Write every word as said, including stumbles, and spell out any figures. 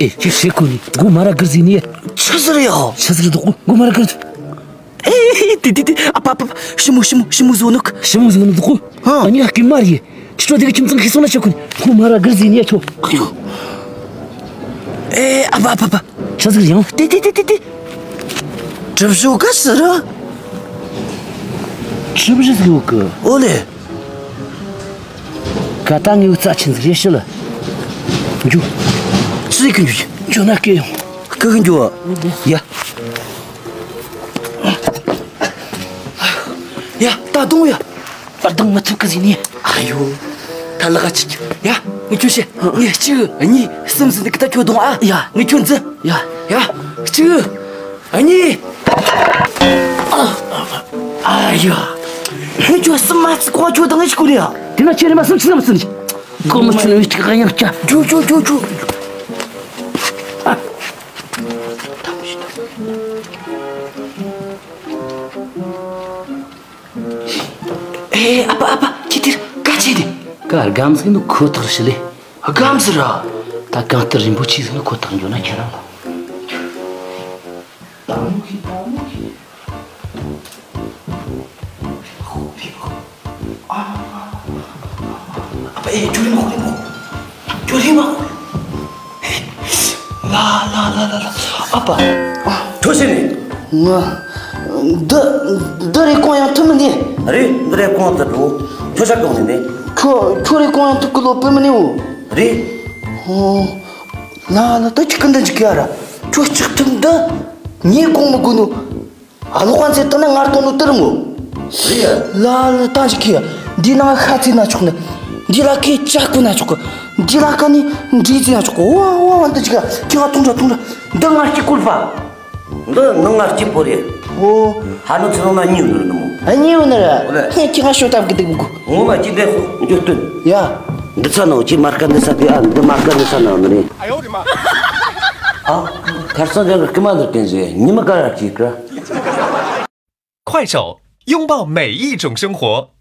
ཨེ། ཁྱེད་ཤེས་གོ་ནི། མགོ་མ་ར་གིར་ཟིན་ནི། ཆི་ཟེར་ཡ། ཆི་ཟེར་འདུག་མགོ་མ་ར་གིར། ཨེ། དེ་དེ་དེ། ཨ་པ་པ་པ། ཞི་མོ་ཞི་མོ་ཞི་མོ་བཟོ་ནུག་ཞི་མོ་བཟོ་ནུག་ཧ། ཨ་ནི་ཨ་ཀི་མ་རེད། ཁྱེད་ཚོ་དེ་གི་ཁྱིམ་ཚང་ཁྱི་སོང་ན་ཆོག་གི། མགོ་མ་ར་གིར་ཟིན་ནི་ཁྱོ། ཨ་ཡོ། ཨེ། ཨ་པ་པ་པ། ཆི་ཟེར་ཡང་། དེ་དེ་དེ་དེ་དེ། གྲུབ་ཞོ་ག་ཟེར་ར། གྲུབ་རི་ཟིག་ཡོད་གི། ཨོ་ལེ། ག་ད་ངའི་རྩ་ཆེན་ཟིག་རེད་ཤི་ལ། འཇུ། ཆི་ཟིག་གི་འཇུ། འཇུ་ན་སྐད་ཡོང་། ཀི་གི་འཇུ། ཡ། ཡ། ད་གདོང་ཡ། ད་གདོང་མི་ཐུབ་གི་ཟིག་ནི། ཨ་ཡོ། ད་ལག་ཅིག་ཡ། ངས་ཁྱོད་བཤད། ངས་གཅིག་གཉིས་གསུམ་ཟིག་འདི་གི་ད་ཁྱོད་གདོང་ཨ། ཡ། ངས་ཁྱོད་འཛིན། ཡ། ཡ། གཅིག་ཨ་ནི། ཨ་ཡ། ཁྱོད་ཁྱོད་སུ་མ་ཚི་ཁོང་ཁྱོད་དང་ངས་ཤི་ཁུ་རེ་ཡ། དེ་ན་ཁྱེད་རེ་མ་སུམ་ཚི་ན་མ་སུམ་ཚི། ཁོ་མི་ཁྱོད་ནི་ཅི་ག་ཡང་བྱ། ཇོ་ཇོ་ཇོ་ཇོ། ཨ། ཨེ་ཨ་ཕ་ཨ་ཕ། ཁྱེད་དེར་ག་བྱས་ནས། ཀ་སྒམ་ཟིག་ནི་ཁོ་ཐག་ཞི་ལེ། སྒམ་ཟིག་ར། ད་གང་ལྟར་རིན་པོ་ཆེ་ཟིག་ནི་ཁོ་ཐག་འགྱོ་ན་ཁྱེད་རང་ལ། ཨ་ཕ། ཨེ། ཁྱོད་རིང་མ་ཁོ་རིང་མ། ཁྱོད་རིང་མ་ཁོ། ལ་ལ་ལ་ལ་ལ། ཨ་ཕ། ཁྱོད་ཤི་ནི། ང་། འདི། འདི་རེ་གོང་ཡང་ཐུབ་མི་ནི། རེད། འདི་རེ་གོང་དུ་འགྲོ། ཁྱོད་ཤ་གང་ནི་ནི། ཁྱོད། ཁྱོད་རེ་གོང་ཡང་ཐུབ་གི་ལོ་པི་མི་ནི་འོ། རེད། ཨོ། ལ་ལ། ད་ཅི་གི་འདི་འཇིག་གི་ཨ་ར། ཁྱོད་ཅིག་ཐུབ་འདི། ངས་གོང་མི་དགོས་ནོ། ཨ། ལོག་པ་ཚེ་བཏང་ན་ངར་གཏོང་ནོ་དེ་རུ་མོ། རེད་ཡ། ལ་ལ་ད་ཅི་ཁི་ཡ། འདི་ནང་ཤ་ཚིག་ན་ཆོག་ནི། འདི་ལ་ཁི་ལྕགས་ཁུ་ན་ཆོག་གི། འདི་ལ་ཁ་ནི་འདྲིས་ཚིག་ན་ཆོག་གི། ཝ་ཝ་ཝ་འདི་ཅི་ག་ཁྱི་ང་ཐུང་དྲ་ཐུང་དྲ། འདི་ང་སྐྱི་ཀུར་པ། འདི་ནི་ང་སྐྱི་པོ་རེད། ཨོ། ཧ་ནུ་ཚེ་ནང་ན་གཉིས་ཡོད་ནི་རེད་མོ། ཨ། གཉིས་ཡོད་ནི་རེད། ཨོ་ལེ། ཁྱི་ང་ཤོ་ཏབ་གི་འདུག་གོ། ངོ་མ་ཅི་འདྲ་ཁོ་འཇོག་དོན། ཡ། འདི་ཚ་ནང་ཅི་མར་ཀ་འདི་ཚ་དེ། ཨ། འདི་མར་ཀ་འདི་ཚ་ནང་ནི་རེད། ཨ། ཁར་སང་རྒན་གི་རྐུ་མ་འདི་བསྟན་ཟེར། ཉི་མ་ཀ་ར་ཅིག་ར། 快手，拥抱每一种生活。